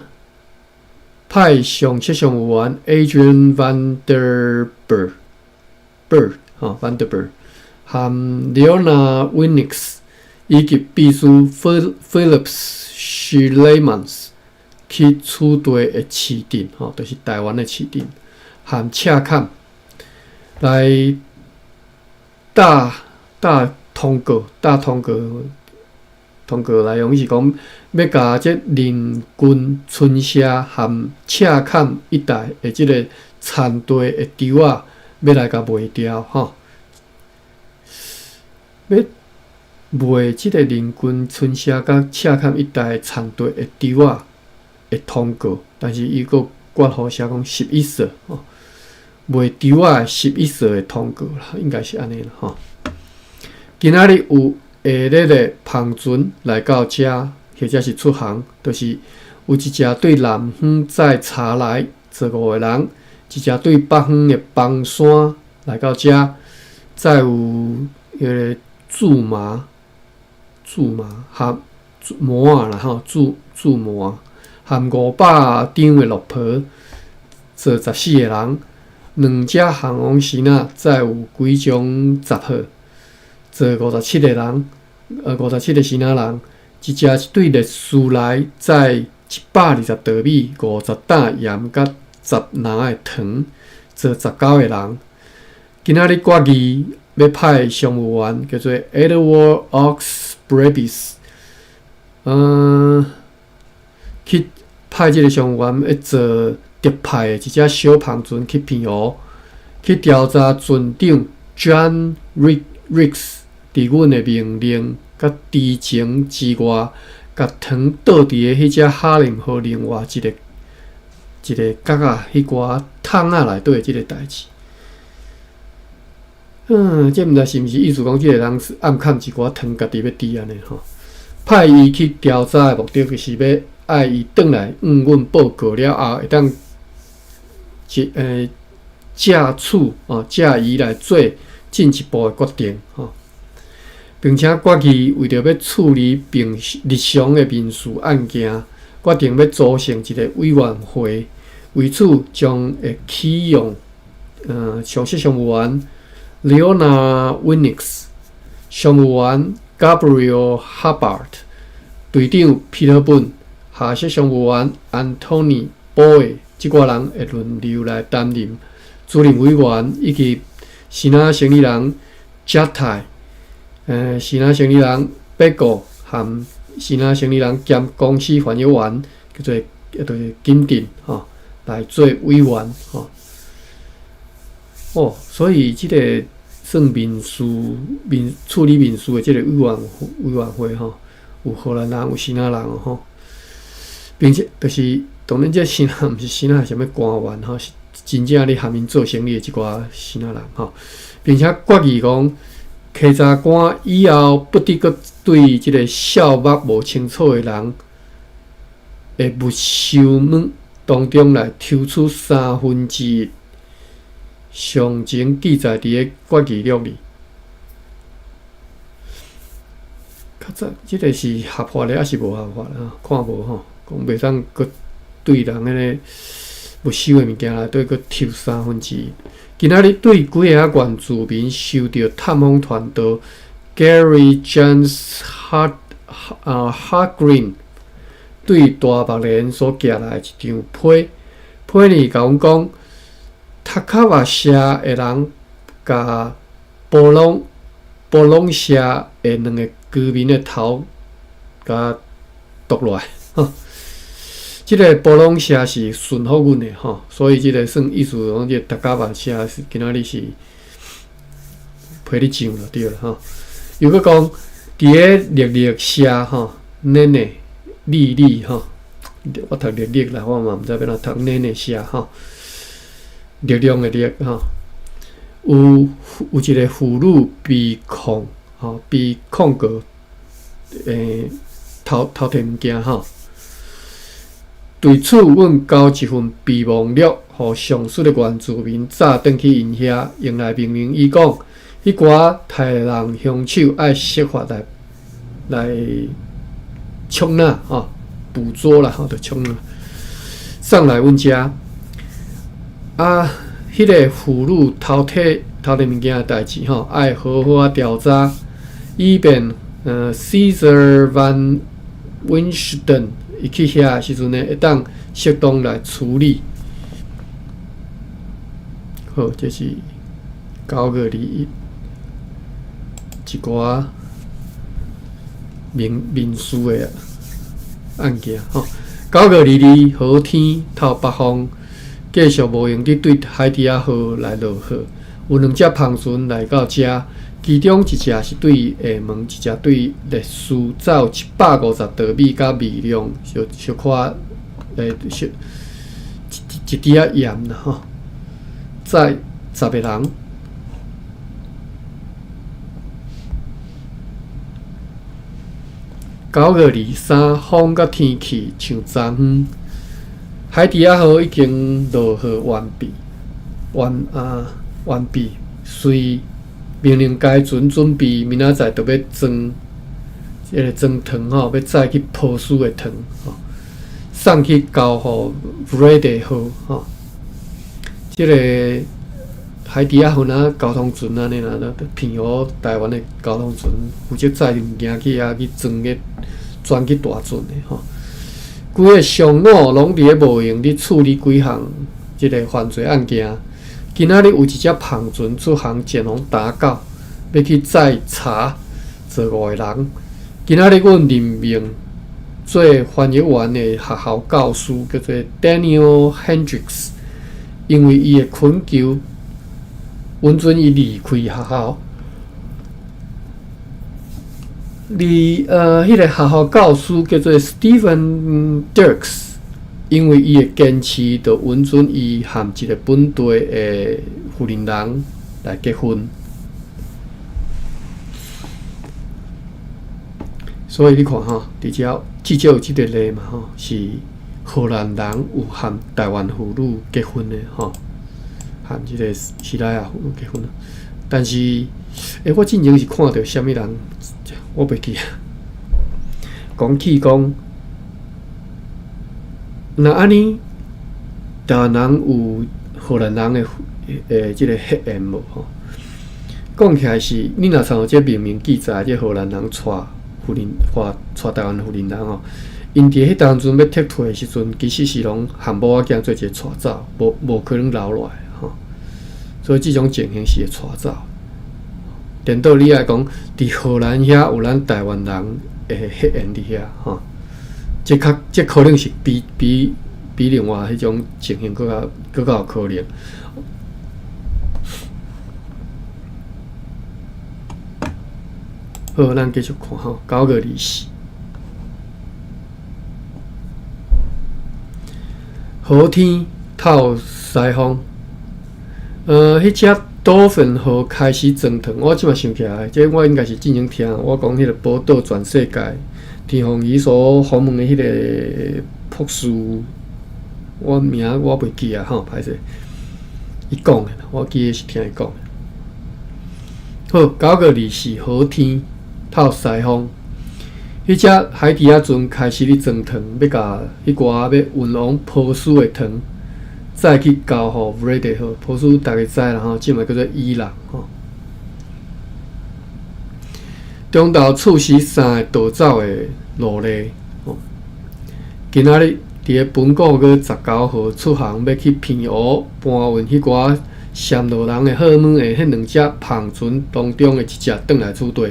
派上攝商務員 Adrian van der Berg 吼 van der Berg 和 Leona Winnicks 以及秘書 Philip Schlemans 去此地的市鎮，吼，就是台灣的市鎮，和赤崁來打打通告，打通告，通告內容是講欲共這鄰近村社和赤崁一帶的這个田地的稻仔，欲來共賣掉，吼，欲賣這个鄰近村社佮赤崁一帶田地的稻仔的通告，但是伊閣括號寫講11色，吼，賣稻仔11色的通告啦，應該是按呢啦，吼。今仔日有下日的帆船來到遮，或者是出航，就是有一隻對南方載茶來坐五個人，一隻對北方的枋山來到遮，再有彼个苧麻、苧麻和麻仔啦，吼，苧苧麻。含500張的落婆，坐14个人，兩隻航王時仔，載有幾種雜貨，坐57個人，57個時仔人，一隻是對麗斯來載120袋米、50擔鹽佮10籃的糖，坐19個人。今仔日決議欲派商務員叫做 Edward Oxbravis，去派這个商務員欲坐特派的一隻小帆船去澎湖，去調查船長 John Ricks 佇阮的命令佮知情之外，共糖倒佇个彼隻哈林號另外一个一个角仔彼寡桶仔內底的這个代誌。這毋知是毋是意思講，這个人是暗崁一寡糖，家己欲佇按呢吼。派伊去調查的目的，就是欲愛伊轉來向阮報告了後，會當借借此哦，借伊來做進一步的決定吼。並且決議為著欲處理平日常的民事案件，決定欲組成一个委員會，為此將會啟用上席商務員 Leona Winnicks、商務員 Gabriel Hubbard、隊長彼得本、下席商務員 Anthony Boy，這寡人會輪流來擔任主任委員，以及時仔生理人 Jattai、時仔生理人貝哥含時仔生理人兼公司翻譯員叫做叫做金鼎吼來做委員吼。哦，所以這个算民事民處理民事的這个委員會吼，有荷蘭人，有時仔人吼，並且就是當然這時仔毋是時仔啥物官員吼，是真正咧含𪜶做生意的這寡時仔人吼，並且決議講，稽查官以後不得閣對這个數目無清楚的人的沒收物當中來抽取1/3。上前記載佇个決議錄裡。較早，這个是合法的抑是無合法啊？看無吼，講袂當閣對人彼个沒收的物件內底閣抽1/3。今仔日對幾个仔原住民受著探訪團到 Gary James Hart Hartgreen 對大目連所寄來的一張批，批裡共阮講，塔卡瓦社的人共波隆波隆社的兩个居民的頭共剁落來。這个波隆社是順服阮的吼，所以這个算意思講，這个塔卡瓦社是今仔日是批咧上就對了吼。又閣講，佇个綠綠社吼，奶奶麗麗吼，我讀綠綠啦，我嘛毋知欲按怎讀奶奶社吼。力量的力吼。有一个婦女被控吼，被控告偷提物件吼。對此，阮交一份備忘錄，予上述的原住民載轉去𪜶遐，用來命令伊講，彼寡刣人兇手愛設法來捉拿吼，捕捉啦吼，就捉拿送來阮遮。啊，彼個婦女偷提物件的代誌吼，愛好好仔調查，以便Caesar Van Winston 伊去遐的時陣呢，會當適當來處理。好，這是9月21一寡民事的案件吼。9月22，好天透北風，繼續無閒佇對海豬仔號來落雨。有兩隻帆船來到遮，其中一隻是對廈門，一隻對列斯，載有150袋米佮微量小小可小一滴仔鹽啦吼，載10個人。9月23，風佮天氣像昨昏，海豬仔號已經落雨完畢，完畢，隨命令該船準備，明仔載就欲裝這个裝糖吼，欲載去波斯的糖吼，送去交予 Vrede 號吼。這个海豬仔號若交通船按呢啦，澎湖台灣的交通船負責載物件去遐去裝個轉去大船的吼。規个上午攏佇咧無閒佇處理幾項這个犯罪案件。今仔日有一隻帆船出航前往打狗，欲去載茶做五个人。今仔日阮任命做翻譯員的學校教師叫做 Daniel Hendricks，因為伊的懇求，允准伊離開學校。而彼个學校教師叫做 Stephen Dirks，因為伊的堅持，就允准伊和一個本地的婦人來結婚。所以你看吼，佇遮至少有這個例嘛吼，是荷蘭人有和台灣婦女結婚的吼，和這個西拉雅婦女結婚。但是，我之前是看著啥物人，我袂記啊。講起講，若按呢，台灣人有荷蘭人的這个血緣無吼？講起來是，你若參照這明明記載，這荷蘭人娶婦人，娶台灣婦人人吼，𪜶佇彼當陣欲撤退的時陣，其實是攏含某仔囝做一个帶走，無可能留落來吼。所以這種情形是會帶走。顛倒你愛講，佇荷蘭遐有咱台灣人的血緣佇遐吼，這可能是比另外彼種情形閣較有可能。好，咱繼續看吼，9月24，好天透西風，彼隻多芬號開始裝糖，我這馬想起來，這我應該是之前聽我講彼个寶島全世界天鳳儀所訪問的彼个博士，我名我袂記啊吼，歹勢，伊講的，我記得是聽伊講的。好，9月24好天透西風，彼隻海豬仔船開始咧裝糖，欲共彼寡欲運往波斯的糖，載去交予 Vrede 號。波斯大家知啦吼，這馬叫做伊朗吼。中晝處死三个逃走的奴隸吼。今仔日佇咧本個月19號出航，欲去澎湖搬運彼寡暹羅人的貨物的彼兩隻帆船當中的一隻轉來此地，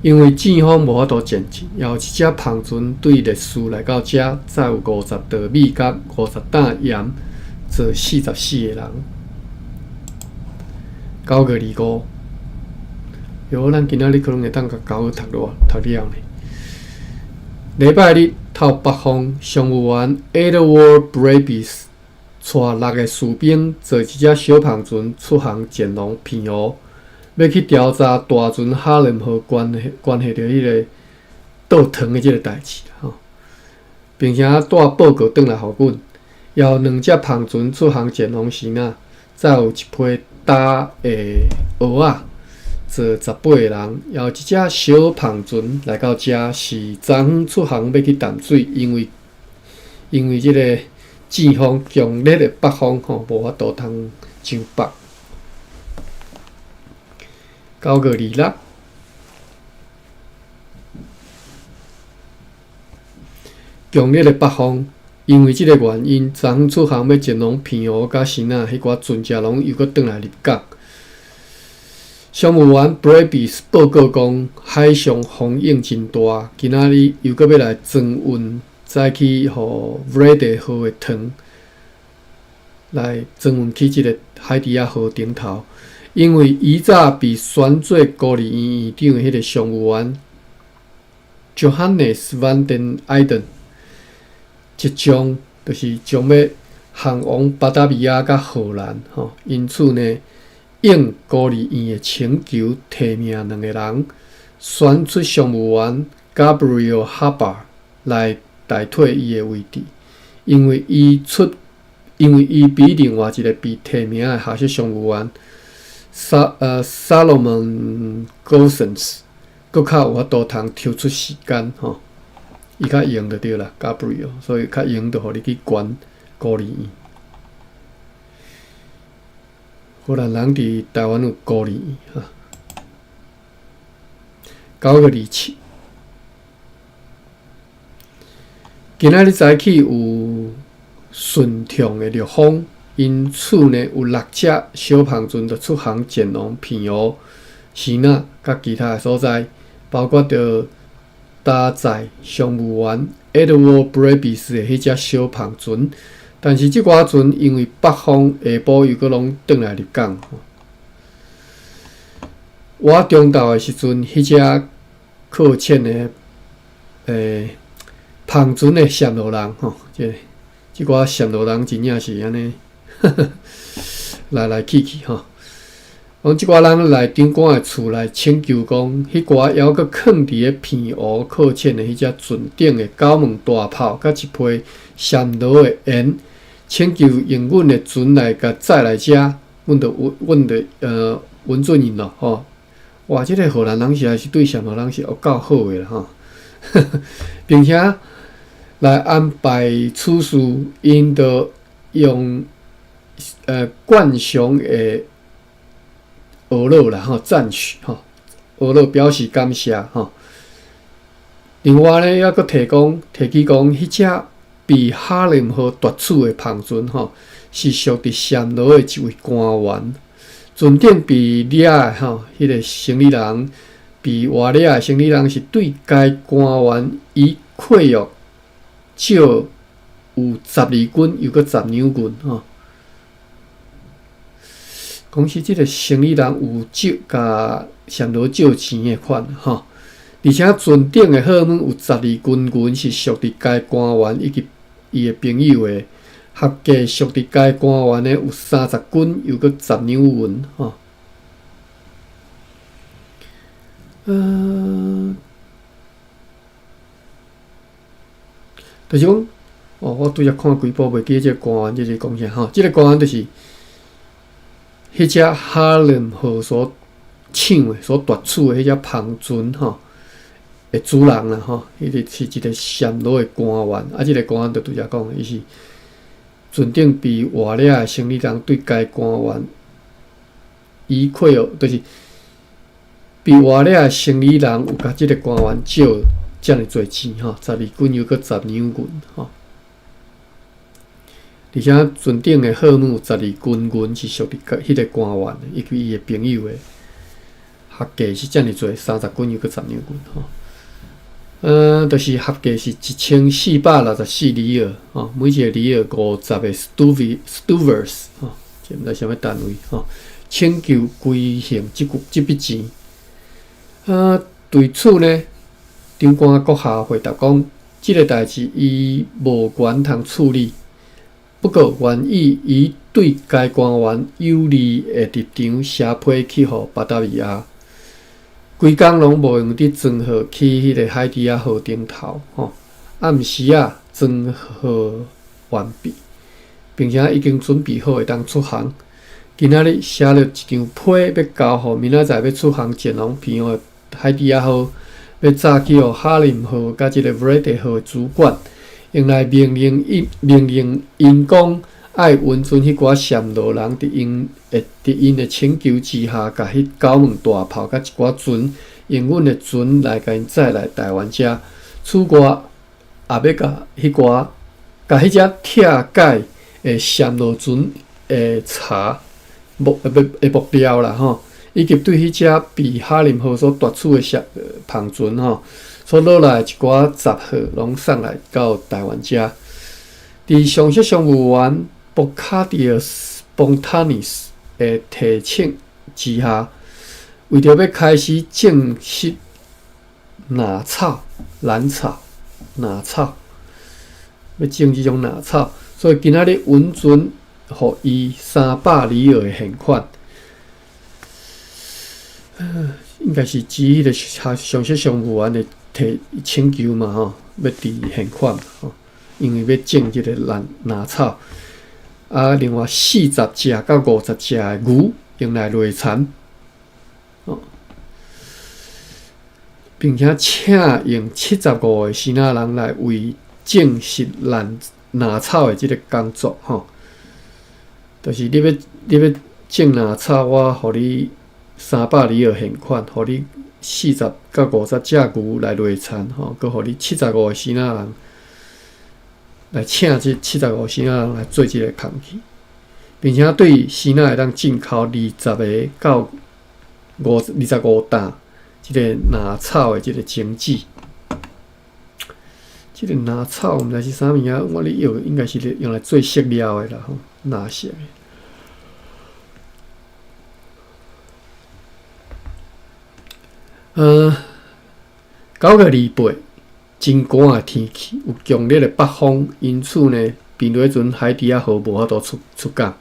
因為戰風無法度前進，也有一隻帆船對列斯來到遮，載有50袋米佮50擔鹽，載44個人。9月25，喲，咱今仔日可能會當共九月讀落讀了呢。禮拜日透北風，商務員 Edward Brabis。帶六个士兵坐一隻小帆船出航前往澎湖，欲去調查大船哈倫號關係著彼个倒糖的這个代誌吼，並且帶報告轉來予阮。也有兩隻帆船出航前往支那，載有一批焦的蚵仔，坐18個人。也有一隻小帆船來到遮，是昨昏出航欲去淡水，因為這个季風強烈的北風吼，無法度通上北。9月26，強烈的北風，因為這个原因，昨昏出航欲前往澎湖佮支那，彼寡船隻攏又閣轉來入港。商務員 Brebis 報告講，海上風湧真大，今仔日又閣欲來裝運載去予 Vrede 號的糖，來裝運去這个海地亞河頂頭。因為以早被選做孤兒院院長的彼个商務員 Johannes van den Eyden 即將就是將欲航往巴達維亞佮荷蘭吼，因此呢，應孤兒院的請求，提名兩个人選出商務員 Gabriel Haber 來代替伊的位置，因為伊比另外一个被提名的下屬商務員Salomon Goossens 閣較有法度通抽出時間吼，伊較閒就對啦，Gabriel，所以較閒就予你去管孤兒院。荷蘭人佇台灣有孤兒院哈。9月27，今仔日早起有順暢的掠風，因此呢，有六隻小帆船就出航前往澎湖、支那佮其他的所在，包括著搭載商務員 Edward Brebis 的彼隻小帆船。但是這寡船因為北風下晡又閣攏轉來入港。我中晝的時陣，彼隻擱淺的帆船的暹羅人吼，這寡暹羅人真正是按呢，來來去去吼。講這寡人來長官的厝來請求講，彼寡猶閣囥佇咧澎湖擱淺的彼隻船頂的九門大炮，佮一批暹羅的鹽，請求用阮的船來共載來遮，阮就允准𪜶咯吼。哇，這个荷蘭人實在是對暹羅人是有夠好的啦吼，並且來安排此事，𪜶就用慣常的呵咾啦吼，讚許吼，呵咾表示感謝吼。另外呢，猶閣提起講，彼隻被哈林號奪取的帆船吼，是屬佇暹羅的一位官員。船頂被掠的吼，彼个生理人被活掠的生理人是對該官員以契約借有12斤，又閣10兩銀吼。講是這个生理人有借共暹羅借錢的款吼，而且船頂的貨物有12斤銀是屬佇該官員以及伊的朋友的，合計屬佇該官員的有30斤，又閣10兩銀吼。就是講，哦，我拄才看規部袂記這个官員這是講啥吼？這个官員就是。彼隻哈倫號所搶的、所奪取的彼隻帆船吼的主人啦吼，彼个是一个暹羅的官員，啊，這个官員就拄才講，伊是船頂被活掠的生理人對該官員以契約，就是被活掠的生理人有共這个官員借遮爾濟錢吼，12斤又閣10兩銀吼。而且船頂的貨物有12斤銀是屬佇彼个官員以及伊的朋友的，合計是遮爾濟，30斤又閣10兩銀吼。就是合計是1464里爾吼，每一個里爾50個 stuvers 吼，這毋知啥物單位吼。請求歸還這筆錢。對此呢，長官閣下回答講，這个代誌伊無權通處理。不過願意以對該官員有利的立場寫批去予巴達維亞。規工攏無閒佇莊號去彼个海豬仔號頂頭，吼，暗時仔裝好完畢，並且已經準備好會當出航。今仔日寫著一張批，欲交予明仔載欲出航前往澎湖的海豬仔號，欲早去予哈林號佮這个弗雷德號的主管，用來命令𪜶命令𪜶講愛允准彼寡暹羅人佇𪜶的請求之下，共彼九門大炮佮一寡船，用阮的船來共𪜶載來台灣遮。此外，也欲共彼寡共彼隻拆解的暹羅船的柴木的木料啦吼，以及對彼隻被哈林號所奪取的帆帆船吼，所落來的一寡雜貨，攏送來到台灣遮。佇上席商務員博卡迪爾斯·邦塔尼斯的提請之下，為著欲開始種植藍草、蘭草、藍草，欲種這種藍草，所以今仔日允准予伊300里爾的現款。應該是指彼个上席商務員的提請求嘛吼，欲佇現款吼，因為欲種這个蘭藍草。啊，另外40隻到50隻的牛用來犁田，哦，並且請用75個支那人來為種植蘭藍草的這个工作，吼，就是你欲種藍草，我予你300里爾現款，予你40到50隻牛來犁田，吼，閣予你七十五個支那人。來請這七十五支那人來做這个工去，並且對支那會當進口20個到25擔這个藍草的這个種子。這个藍草毋知是啥物仔，我咧用應該是用來做色料的啦，吼，藍色的。9月28。真寒的天氣，有強烈的北風，因此呢，平日彼陣海豬仔號無法度出出港。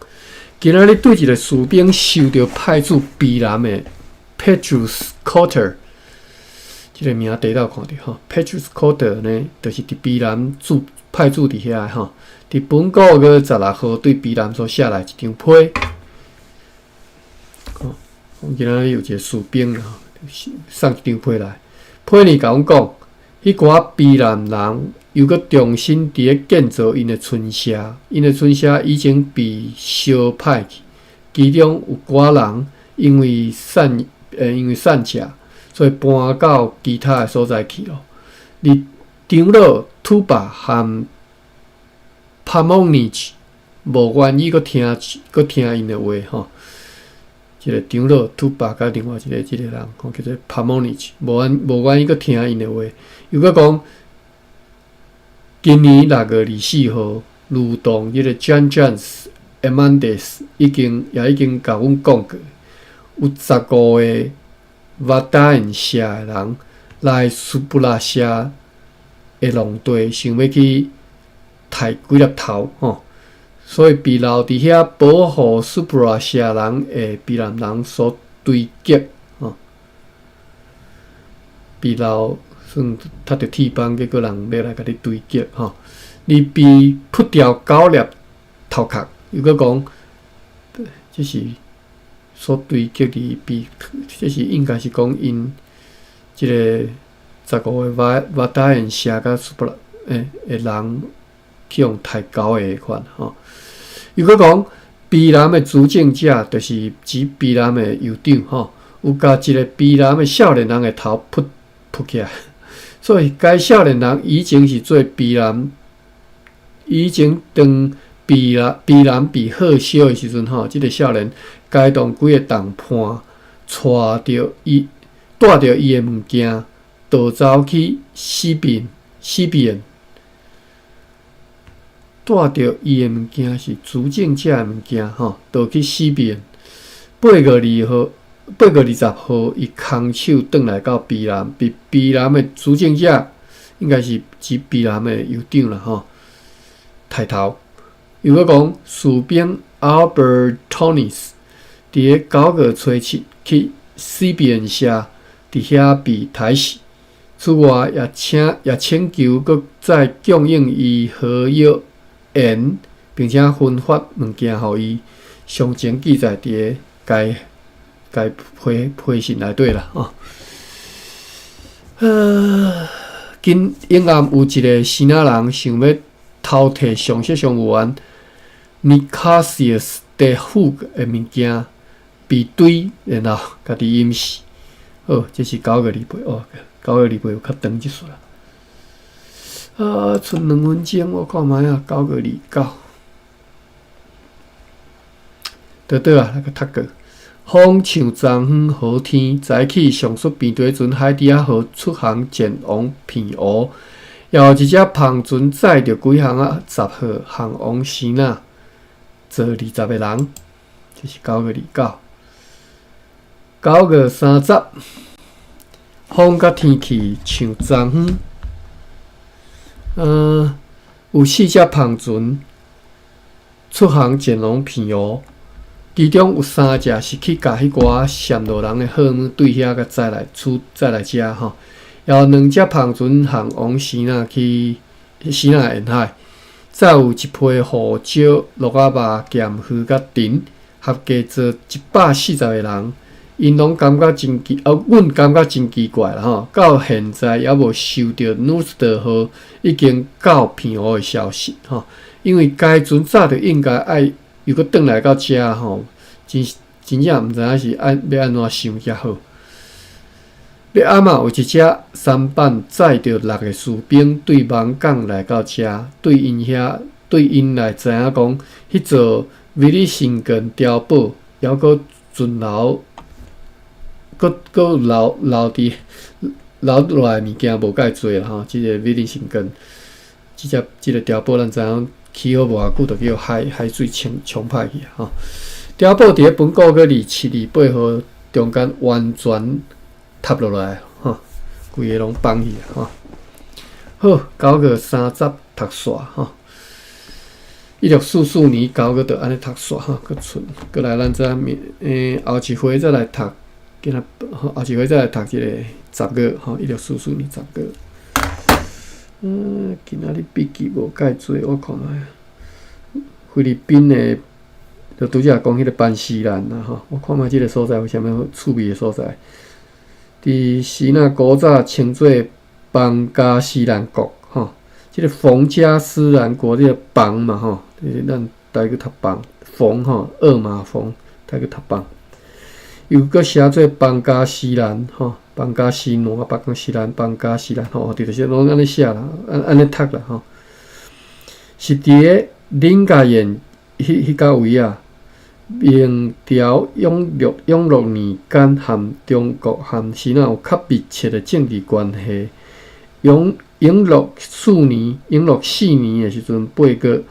今仔日對一個士兵受著派駐卑南的 Petrus Cotter，這個名第倒看著吼，Petrus Cotter 呢，就是佇卑南駐派駐佇遐吼。佇本個月16號對卑南所寫來一張批。吼，今仔日有一個士兵送一張批來，批呢共阮講。彼寡卑南人又閣重新佇咧建造𪜶的村舍，𪜶的村舍已經被燒歹去，其中有寡人因為散食，所以搬到其他的所在去囉。而長老土巴和帕蒙尼奇無願意閣聽閣聽𪜶的話吼。這个長老土巴佮另外一个這个人，吼叫做帕莫尼奇，無願意閣聽𪜶的話，又閣講，今年6月24號，如同彼个 John Jones Hernandez 已經也已經共阮講過，有15個瓦達因社的人來蘇布拉社的農地，想欲去刣幾粒頭，吼。所以被留佇遐保護蘇布拉社人的卑南人所追擊，吼，被留算踢著鐵板，結果人欲來共你追擊，吼，而被撲掉九粒頭殼，又閣講，這是所追擊的被，這是應該是講𪜶這个15個瓦瓦達因社佮蘇布拉的人去予刣九个款，吼。又閣講，卑南的主政者，就是指卑南的酋長吼，有共一个卑南的少年人的頭撲撲起來，所以該少年人以前是做卑南，以前當卑南卑南被火燒的時陣吼，這个少年偕同幾个同伴，帶著伊帶著伊的物件，逃走去西邊西邊。帶著伊的物件是主政者的物件吼，逃去死邊。8月2號，8月20號，伊空手轉來到卑南，被卑南的主政者，應該是指卑南的酋長啦吼，刣頭。又閣講士兵 Albertonis 佇咧9月初7去西邊社，佇遐被刣死。此外，也請求閣再供應伊火藥鹽，並且分發物件予伊。詳情記載佇咧該批信內底啦。吼。今永暗有一個支那人想欲偷提上色商務員 Nicasius de Hoog 的物件，被懟，然後家己淹死。好，這是9月28哦，九月二八有較長一撮啦。啊，賰2分鐘，我看覓啊，9月29。倒倒啊，來閣讀過。風像昨昏雨天，早起上述平地陣海豬仔號出航前往澎湖，也有一隻帆船載著幾項仔雜貨航往支那，坐20個人。這是9月29。9月30，風佮天氣像昨昏。有四隻帆船出航前往澎湖，其中有三隻是去共彼寡暹羅人的貨物對遐共載來出載來遮吼，也有兩隻帆船航往支那去支那沿海，再有一批胡椒、鹿仔肉兼魚佮腸，合計坐140個人。𪜶攏感覺真奇，哦，阮感覺真奇怪啦吼！到現在猶無收著努斯德號已經到澎湖的消息吼，因為該船早就應該愛又閣轉來到遮吼，真真正毋知影是按欲按怎想才好。欲暗仔有一隻舢板載著六個士兵對網港來到遮，對𪜶遐對𪜶來知影講，彼座威利辛根碉堡猶閣存留。閣閣留留佇留落來物件無蓋濟啦吼，這個威利辛根，這隻這個碉堡咱知影起好無偌久，就叫海水沖歹去啊吼。碉堡佇咧本古閣27、28號中間完全塌落來吼，規个攏崩去啊吼。好，9月30讀煞吼。1644年9月就按呢讀煞吼，閣賰閣來咱再明後一回再來讀。今仔後一回再來讀這個十月吼，1644年10月。今仔日筆記無蓋濟，我看覓。菲律賓的，就拄才講彼個班士蘭啦吼，我看覓這個所在有啥物趣味的所在。佇支那古早稱做邦加斯蘭國吼，這個馮加斯蘭國這個邦嘛吼，咱台語讀邦馮吼，二馬馮，台語讀邦。又閣寫做邦加斯蘭吼，邦加斯挪、邦加斯蘭、邦加斯蘭吼，就是攏按呢寫啦，按呢讀啦吼。是佇咧林家縣彼彼位啊，明朝永樂年間，和中國和支那有較密切的政治關係。永樂四年的時陣，8月，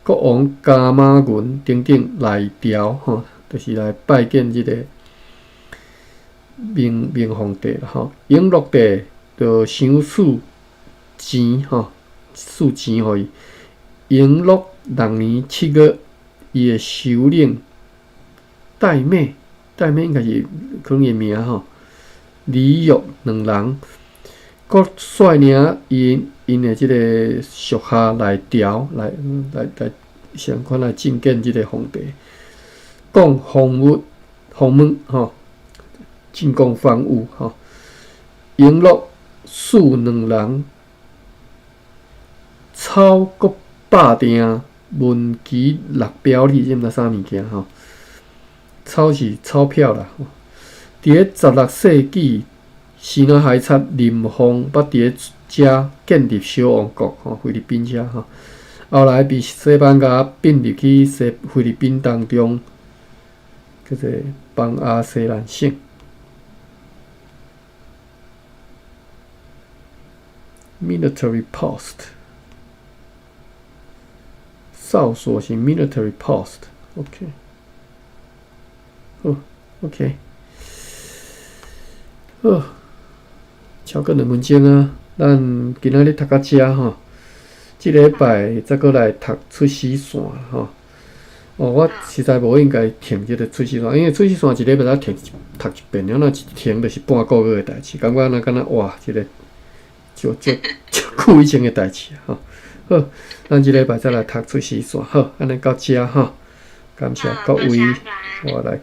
國王伽馬雲等等來朝吼，就是來拜見這個明皇帝啦吼。永樂帝就賞賜錢吼，賜錢予伊。永樂6年7月，伊的首領戴妹，戴妹應該是可能伊名吼，李玉兩人，閣率領𪜶的這個屬下來朝來相款來覲見這個皇帝，貢方物方物吼，進貢方物吼。永樂賜兩人草閣百鈿文旗六表里，這毋知啥物件吼。鈔是鈔票啦。佇咧16世紀，支那海賊林鳳捌佇咧遮建立小王國吼，菲律賓遮吼。後來被西班牙併入去西菲律賓當中，叫做邦阿西蘭省。Military post，哨所是 military post，OK，好，OK，好，超過2分鐘啊，咱今仔日讀到遮吼。這這禮拜再閣來讀出死線吼。哦，我實在無應該停這个出死線，因為出死線一禮拜才停讀一遍，了若一停就是半個月的代誌，感覺若敢若哇，這个足足足久以前的代誌吼。好，咱這禮拜再來讀出死線，好，按呢到遮吼，感謝各位，我來。